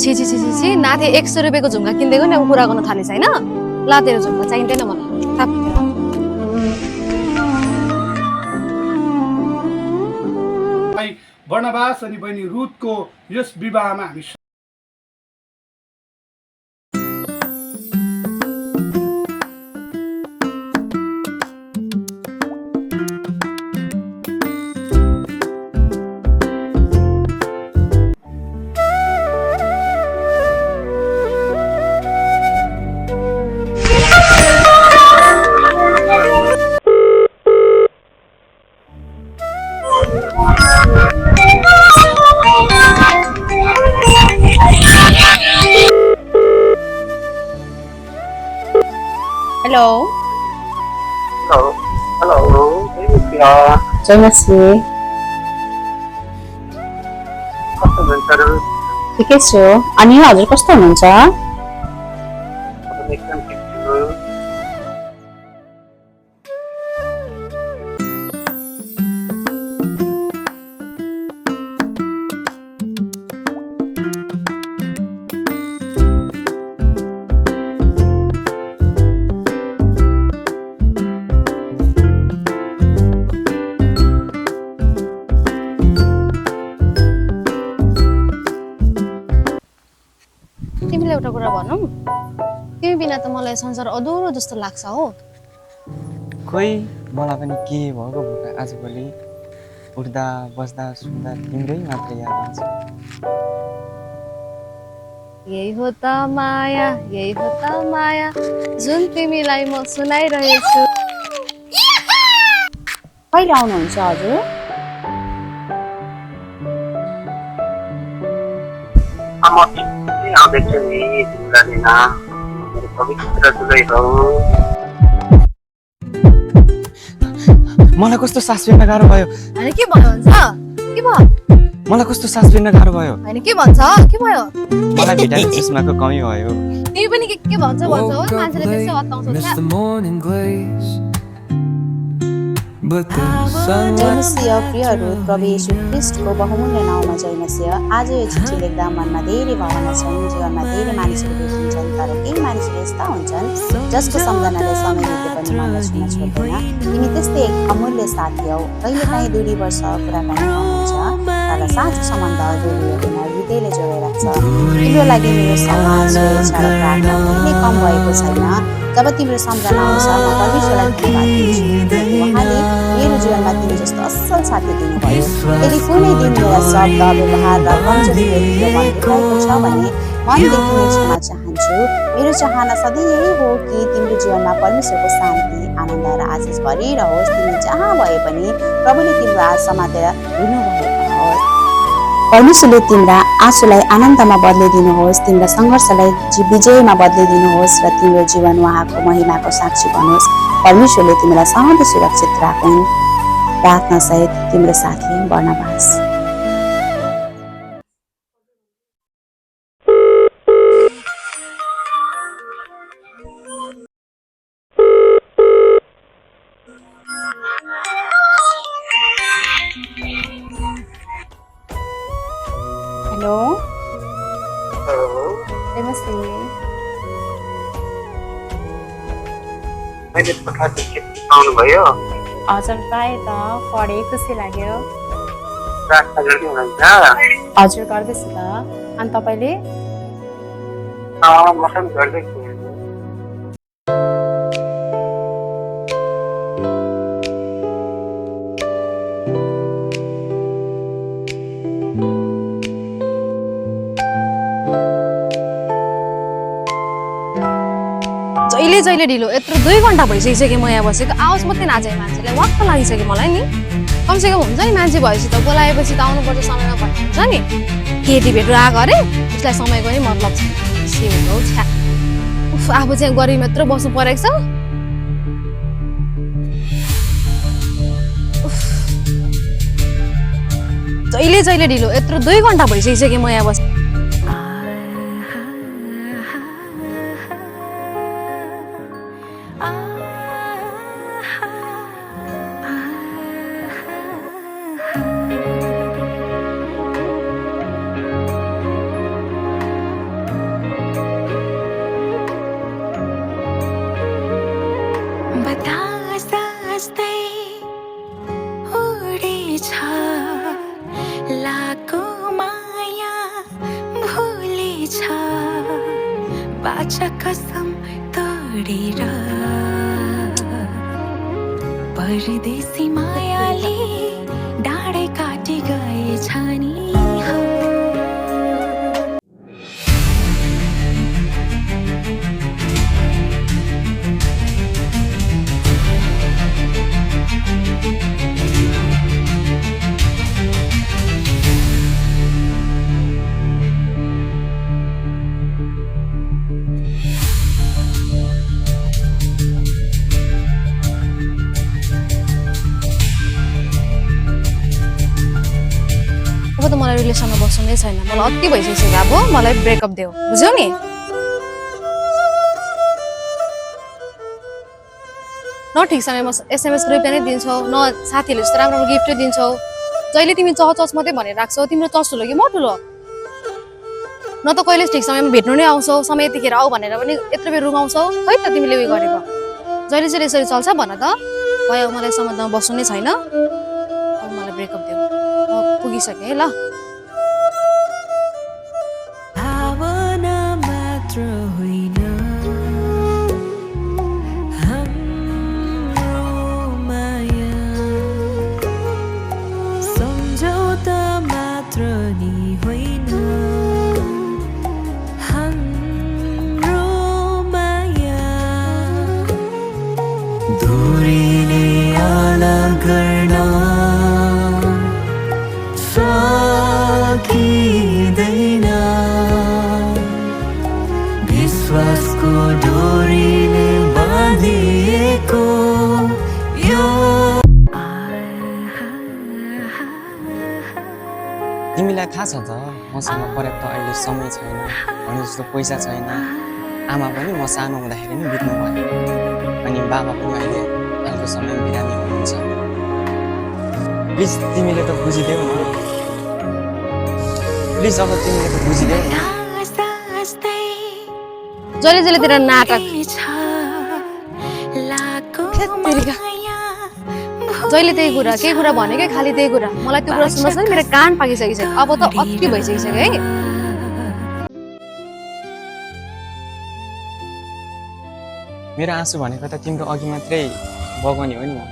छि छि छि छि छि नाथे 100 रुपैयाँको झुम्का किन्दैको नि अब कुरा गर्न थालेछ हैन ला तेरो झुम्का चाहिँदैन मलाई थाप वर्णवास अनि बहिनी रुथको यस विवाहमा हामी हेलो हेलो जय मसी कस्तो हुनुहुन्छ ठिकै छु अनि हजुर कस्तो हुनुहुन्छ एकदम ठिक छु तिमीले एउटा कुरा भनौ तिमी बिना त मलाई संसार अधुरो जस्तो लाग्छ हो खोइ मलाई पनि के भएको भोका आजभोलि उठ्दा बस्दा सुन्दा तिम्रै मात्र याद आउँछ यही हो त माया जुन तिमीलाई म सुनाइरहेछु कहिले आउनुहुन्छ हजुर आउँदैछु नि तिमीलाई लिन मेरो पवित्र जुलै हो मलाई कस्तो सास फेर्न गाह्रो भयो हैन के भयो भन्छ के भयो मलाई कस्तो सास फेर्न गाह्रो भयो हैन के भन्छ के भयो मलाई भिटामिन सुषमाको कमी भयो तिमी पनि के भन्छ हो मान्छेले त्यसै अत्ताउँछ जयमसीय प्रियहरू प्रभु येशू ख्रीष्टको बहुमूल्य नाउँमा जयमसीय आज यो चिठी लेख्दा मनमा धेरै भावना छन् जीवनमा धेरै मानिसहरू भेटिन्छन् तर केही मानिसहरू यस्ता हुन्छन् जसको सम्झनाले समय बिते पनि मनलाई छुन छोड्दैन तिमी त्यस्तै एक अमूल्य साथी हौ कहिलेकाहीँ दूरी वर्ष कुराकानी हुन्छ तर साँचो सम्बन्ध दूरी हुँदैन हृदयले जोडेर राख्छ तिम्रो लागि मेरो समाज सुरक्षा र प्रार्थना कहिले कम भएको छैन जब तिम्रो सम्झना आउँछ म परमेश्वरलाई धन्यवाद दिन्छु उहाँले मेरो जीवनमा तिमी जस्तो असल साथी दिनुभयो यदि कुनै दिन मेरा शब्द व्यवहार र कमजोरीले तिम्रो मन दुखाएको छ भने मनदेखि नै क्षमा चाहन्छु मेरो चाहना सधैँ यही हो कि तिम्रो जीवनमा परमेश्वरको शान्ति आनन्द र आशिष भरिरहोस् तिमी जहाँ भए पनि प्रभुले तिम्रो आश समातेर हिँड्नुभएको होस् परमेश्वरले तिम्रा आँसुलाई आनन्दमा बदलिदिनुहोस् तिम्रा सङ्घर्षलाई विजयमा बदलिदिनुहोस् र तिम्रो जीवन उहाँको महिमाको साक्षी बनोस् परमेश्वरले तिमीलाई सधैँ सुरक्षित राखुन् प्रार्थना सहित तिम्रो साथी वर्णवास हेलो नमस्ते मैले पठाएको चिठी पाउनुभयो हजुर पाएँ त पढेँ खुसी लाग्यो प्रार्थना गर्दै हुनुहुन्छ हजुर गर्दैछु त अनि तपाईँले म पनि गर्दैछु जहिले ढिलो यत्रो 2 घण्टा भइसक्यो म यहाँ बसेको आवाज मात्रै नाचे मान्छेलाई वाक्क लागिसक्यो मलाई नि कमसेकम हुन्छ नि मान्छे भएपछि त बोलाएपछि त आउनुपर्छ समयमा भन्ने हुन्छ नि केटी भेटेर आएको अरे उसलाई समयको नि मतलब छ आफू चाहिँ गरी मात्र बस्नु परेको छ जहिले ढिलो यत्रो 2 घण्टा भइसक्यो म यहाँ बसेको छ बाचा कसम तोडेर परदेशी मायाले डाँडै काटी गएछ नि अब त मलाई रिलेसनमा बस्नु नै छैन मलाई अति भइसक्यो अब मलाई ब्रेकअप देऊ बुझ्यौ नि न ठिक समयमा एसएमएस रिप्लाई नै दिन्छौ न साथीहरूले जस्तो राम्रो राम्रो गिफ्टै दिन्छौ जहिले तिमी चच मात्रै भनेर राख्छौ तिम्रो चच ठुलो कि म ठुलो न त कहिले ठिक समयमा भेट्नु नै आउँछौ समय यतिखेर आऊ भनेर पनि यत्रो बेर रुगाउँछौ खै त तिमीले उयो गरेको जहिले चाहिँ यसरी चल्छ भन त भयो मलाई सम्बन्धमा बस्नु नै छैन अब मलाई ब्रेकअप देऊ म पुगिसकेँ है ल भावना मात्र होइन हाम्रो माया सम्झौता मात्र नि होइन हाम्रो माया दूरीले अलग गर्न सकिँदैन विश्वासको डोरीले बाँधिएको यो तिमीलाई थाहा छ त मसँग पर्याप्त अहिले समय छैन भने जस्तो पैसा छैन आमा पनि म सानो हुँदाखेरि नै बित्नु भयो अनि बाबा पनि अहिले हालको समय बिरामी हुनुहुन्छ प्लिज तिमीले त बुझिदेऊ न प्लिज अब तिमीले त बुझिदेऊ न जहिले जहिले तेरो नाटक जहिले त्यही कुरा केही कुरा भनेकै खालि त्यही कुरा मलाई त्यो कुरा सुन्नुहोस् न मेरो कान पाकिसकिसक्यो अब त अति भइसकिसक्यो है मेरो आँसु भनेको त तिम्रो अघि मात्रै बगाउने हो नि म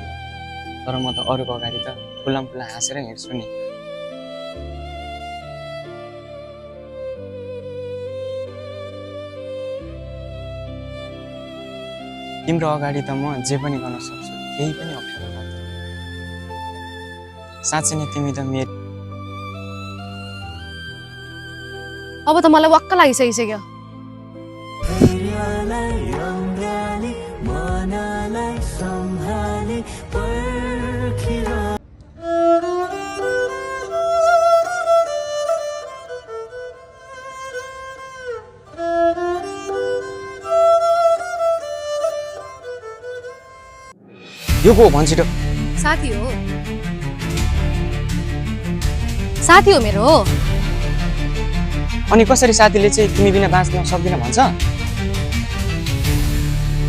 तर म त अरूको अगाडि त खुल्लाम खुल्ला हाँसेर हिँड्छु नि तिम्रो अगाडि त म जे पनि गर्न सक्छु केही पनि अप्ठ्यारो लाग्दैन साँच्चै नै तिमी त मेरो अब त मलाई वाक्क लागिसकिसक्यो यो को भन्छिटो साथी हो मेरो अनि कसरी साथीले चाहिँ तिमी बिना बाँच्न सक्दिन भन्छ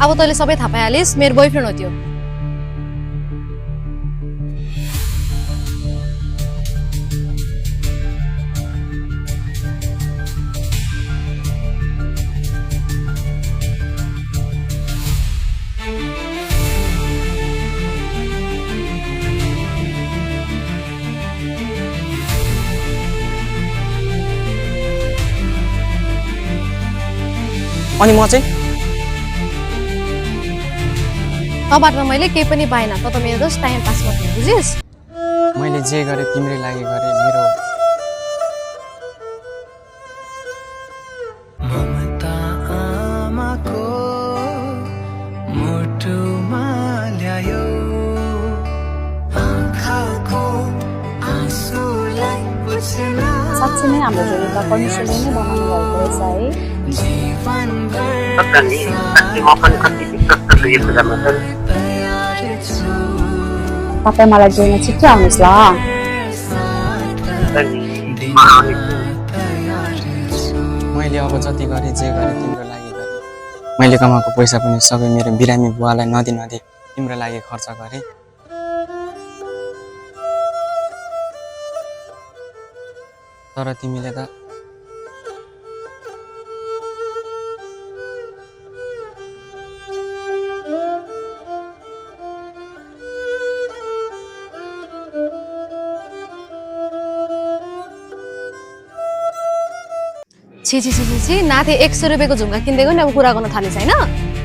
अब तैँले सबै थाहा पाइहालिस् मेरो बोयफ्रेन्ड हो त्यो अनि म चाहिँ तबाट मैले केही पनि पाएन त त मेरो जस्ट टाइम पास गर्ने बुझिस् मैले जे गरेँ तिम्रै लागि गरेँ मेरो ममता आमाको मुटुमा ल्यायो आँखाको आँसुलाई बुझ्न साँच्चै नै हाम्रो जोडीमा परमेश्वरले नै बनाउनु भएको रहेछ है पक्का नि साँच्चै म पनि कति विश्वस्त छु यो कुरामा त तपाईँ मलाई जोड्न छिट्टै आउनुहोस् ल म आउनेछु मैले अब जति गरेँ जे गरेँ तिम्रो लागि गरेँ मैले कमाएको पैसा पनि सबै मेरो बिरामी बुवालाई नदी तिम्रो लागि खर्च गरेँ तर तिमीले त छि छि छि छि छि नाथे 100 रुपियाँको झुम्का किन्दैको नि अब कुरा गर्न थालेछ हैन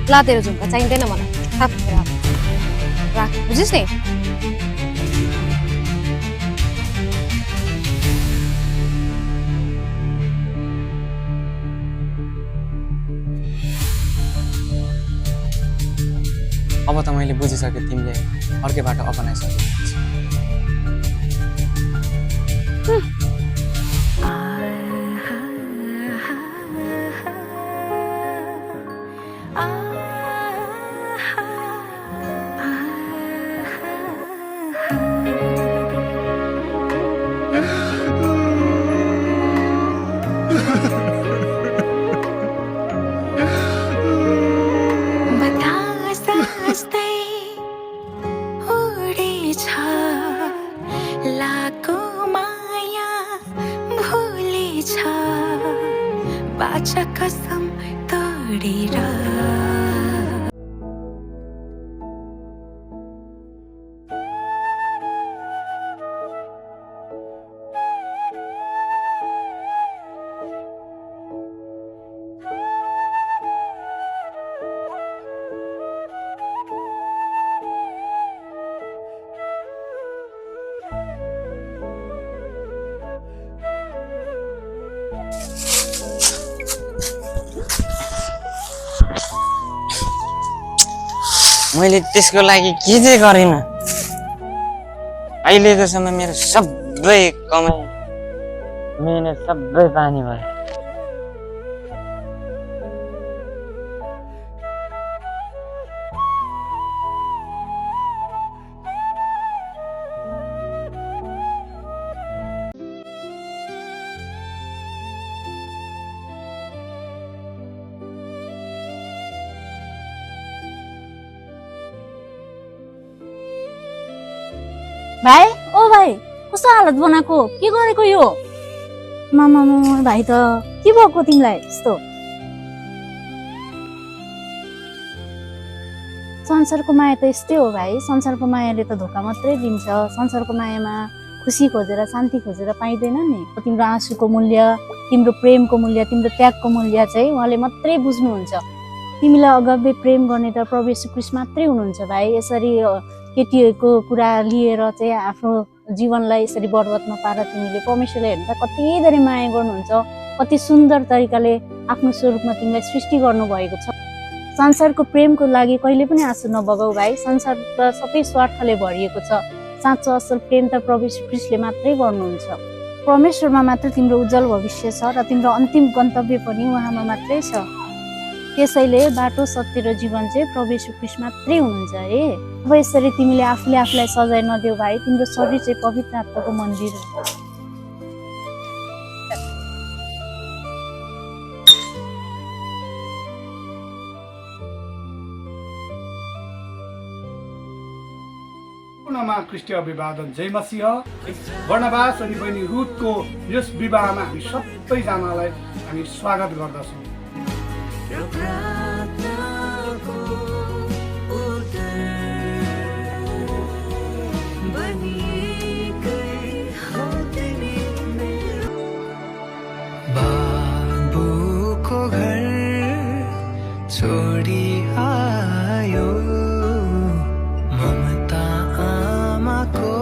ल तेरो झुम्का चाहिँदैन मलाई थाप राख बुझिस् नि अब त मैले बुझिसकेँ तिमीले अर्कै बाटो अपनाइसकेको छौ। बाचा कसम तोडेर मैले त्यसको लागि के चाहिँ गरिनँ। अहिलेको समय मेरो सबै कमाइ मेहनत सबै पानी भयो। भाइ ओ भाइ कस्तो हालत बनाएको के गरेको यो मामा भाइ त के भएको तिमीलाई यस्तो संसारको माया त यस्तै हो भाइ संसारको मायाले त धोका मात्रै दिन्छ संसारको मायामा खुसी खोजेर शान्ति खोजेर पाइँदैन नि तिम्रो आँसुको मूल्य तिम्रो प्रेमको मूल्य तिम्रो त्यागको मूल्य चाहिँ उहाँले मात्रै बुझ्नुहुन्छ तिमीलाई अगब्य प्रेम गर्ने त प्रभु येशू ख्रीष्ट मात्रै हुनुहुन्छ भाइ यसरी केटीहरूको कुरा लिएर चाहिँ आफ्नो जीवनलाई यसरी बर्बादमा पारेर तिमीले परमेश्वरले हेर्दा कति धेरै माया गर्नुहुन्छ कति सुन्दर तरिकाले आफ्नो स्वरूपमा तिमीलाई सृष्टि गर्नुभएको छ संसारको प्रेमको लागि कहिले पनि आँसु नबगाऊ भाइ संसार त सबै स्वार्थले भरिएको छ साँचो असल प्रेम त प्रभु येशू ख्रीष्टले मात्रै गर्नुहुन्छ परमेश्वरमा मात्र तिम्रो उज्जवल भविष्य छ र तिम्रो अन्तिम गन्तव्य पनि उहाँमा मात्रै छ त्यसैले बाटो सत्य र जीवन चाहिँ प्रभु येशू ख्रीष्ट मात्रै हुनुहुन्छ है अब यसरी तिमीले आफूले आफूलाई सजाय नदेऊ भाइ तिम्रो शरीर चाहिँ पवित्र आत्माको मन्दिर हो पूर्णमा क्रिस्टीय अभिवादन जय मसीह बर्नबास अनि बहिनी रुथको यस विवाहमा हामी सबैजनालाई हामी स्वागत गर्दछौँ बाबुको घर छोडी आयो ममता आमाको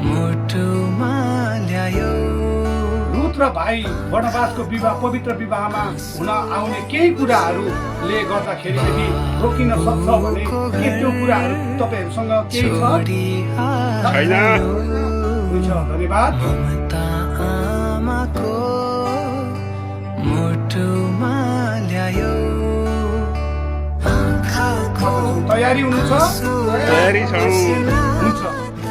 मुटुमा ल्यायो रुथ र भाइ बर्नबासको विवाह पवित्र विवाहमा हुन आउने केही कुराहरूले गर्दाखेरि रोकिन सक्छ भने के त्यो कुराहरू तपाईँहरूसँग केही छ छैन हुन्छ धन्यवाद ममता आमाको मुटुमा ल्यायो तयारी हुनुहुन्छ तयारी हुन्छ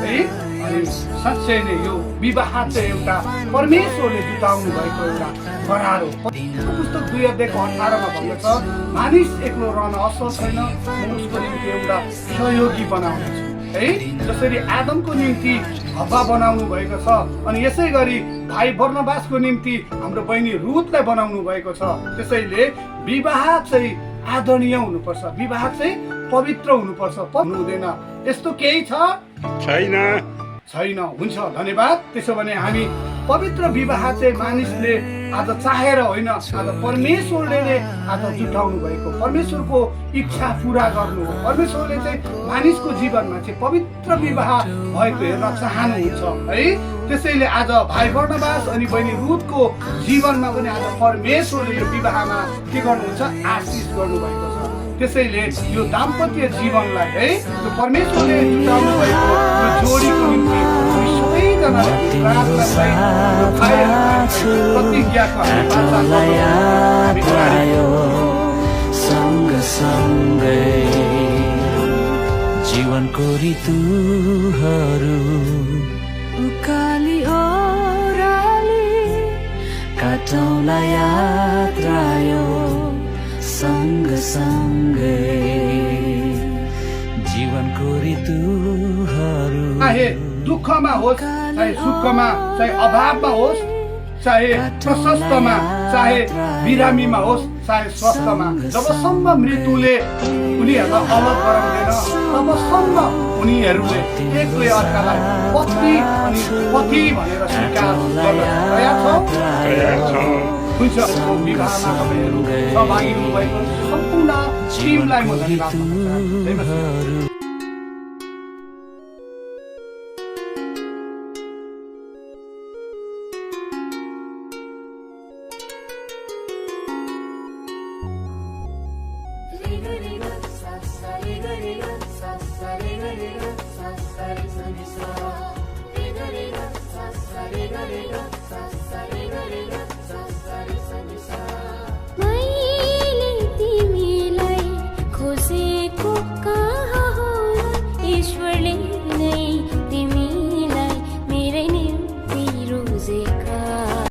है अनि साँच्चै नै यो विवाह चाहिँ एउटा परमेश्वरले जुटाउनु भएको एउटा करार हो पुस्तक 2:18 भन्दछ मानिस एक्लो रहन असल छैन म उसको निम्ति एउटा सहयोगी बनाउनेछु है जसरी आदमको निम्ति हव्वा बनाउनु भएको छ अनि यसै गरी भाइ बर्नबासको निम्ति हाम्रो बहिनी रुथलाई बनाउनु भएको छ त्यसैले विवाह चाहिँ आदरणीय हुनुपर्छ विवाह चाहिँ पवित्र हुनुपर्छ हुँदैन यस्तो केही छ छैन हुन्छ धन्यवाद त्यसो भने हामी पवित्र विवाह चाहिँ मानिसले आज चाहेर होइन, आज परमेश्वरले नै आज जुटाउनु भएको, परमेश्वरको इच्छा पुरा गर्नु हो। परमेश्वरले चाहिँ मानिसको जीवनमा चाहिँ पवित्र विवाह भएको हेर्न चाहनुहुन्छ है। त्यसैले आज भाइ बर्नबास अनि बहिनी रुथको जीवनमा पनि आज परमेश्वरले यो विवाहमा के गर्नुहुन्छ, आशिष गर्नुभएको छ। त्यसैले यो दाम्पत्य जीवनलाई है, यो परमेश्वरले जुटाउनु भएको यो जोडीको निम्ति हामी सबैजनाले प्रार्थनालाई यो भाइहरूलाई प्रतिज्ञाको हामी वाचा गर्छौँ। सँगसँगै जीवनको ऋतुहरू उकाली ओह्राली काटौँला यात्रा यो सँगसँगै जीवनको ऋतुहरू चाहे दुःखमा होस्, चाहे सुखमा, चाहे अभावमा होस्, चाहे प्रशस्तमा, चाहे बिरामीमा होस्, चाहे स्वस्थमा, जबसम्म मृत्युले उनीहरूलाई अलग गराउँदैन तबसम्म उनीहरूले एकले अर्कालाई पत्नी अनि पति भनेर स्वीकार गर्न तयार छौँ। हुन्छ, विवाहमा तपाईँहरू सहभागी हुनुभएको सम्पूर्ण टिमलाई म धन्यवाद भन्न चाहन्छु।